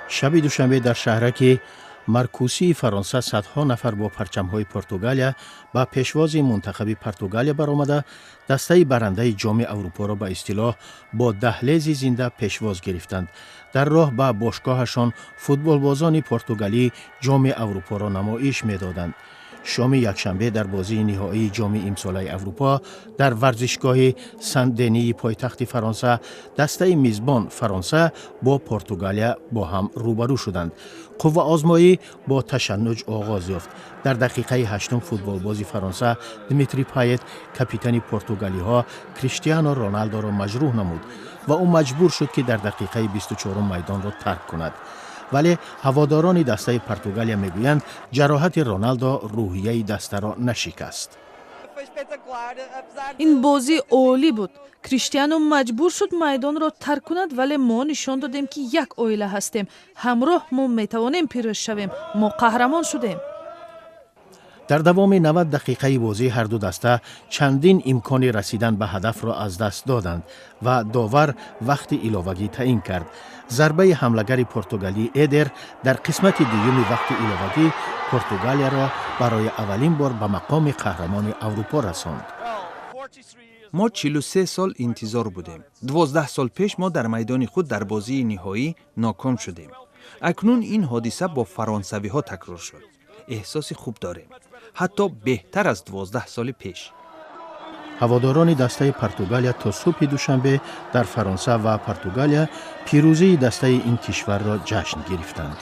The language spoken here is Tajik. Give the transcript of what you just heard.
Шаби душанбе дар шаҳраки Маркусии Фаронса садҳо нафар бо парчамҳои Португалия ба пешвози мунтахаби Португалия баромада, дастаи барандаи Ҷоми Аврупоро ба истилоҳ бо даҳлези зинда пешвоз гирифтанд. Дар роҳ ба бошгоҳашон футболбозони португалӣ Ҷоми Аврупоро намоиш медоданд. Шоми якшанбе дар бозии ниҳоии Ҷоми имсолаи Аврупо дар варзишгоҳи Сан-Дении пойтахти Фаронса дастаи мизбон Фаронса бо Португалия бо ҳам рӯбарӯ шуданд. Қувваозмоӣ бо ташаннуҷ оғоз ёфт. Дар дақиқаи ҳаштум футболбози Фаронса Дмитри Пайет капитани португалиҳо Криштиано Роналдоро маҷрӯҳ намуд ва ӯ маҷбур шуд, ки дар дақиқаи 24-ум майдонро тарк кунад. Вале ҳаводорони дастаи Португалия мегӯянд, ҷароҳати Роналдо рӯҳияи дастаро нашикаст. Ин бозӣ олӣ буд. Криштиану маҷбур шуд майдонро тарк кунад, вале мо нишон додем, ки як оила ҳастем. Ҳамроҳ мо метавонем пирӯз шавем. Мо қаҳрамон шудем. Дар давоми 90 дақиқаи бозӣ ҳарду даста чандин имкони расидан ба ҳадафро аз даст доданд ва довар вақти иловагӣ таъин кард. Зарбаи ҳамлагари португалӣ Эдер дар қисмати дуюми вақти иловагӣ Португалияро барои аввалин бор ба мақоми қаҳрамони Аврупо расонд. Мо 43 сол интизор будем. 12 сол пеш мо дар майдони худ дар бозии ниҳоӣ ноком шудем. Акнун ин ҳодиса бо фаронсавиҳо такрор шуд. Эҳсоси хуб дорем, ҳатто беҳтар аз 12 соли пеш. Ҳаводорони дастаи Португалия то субҳи душанбе дар Фаронса ва Португалия пирӯзии дастаи ин кишварро ҷашн гирифтанд.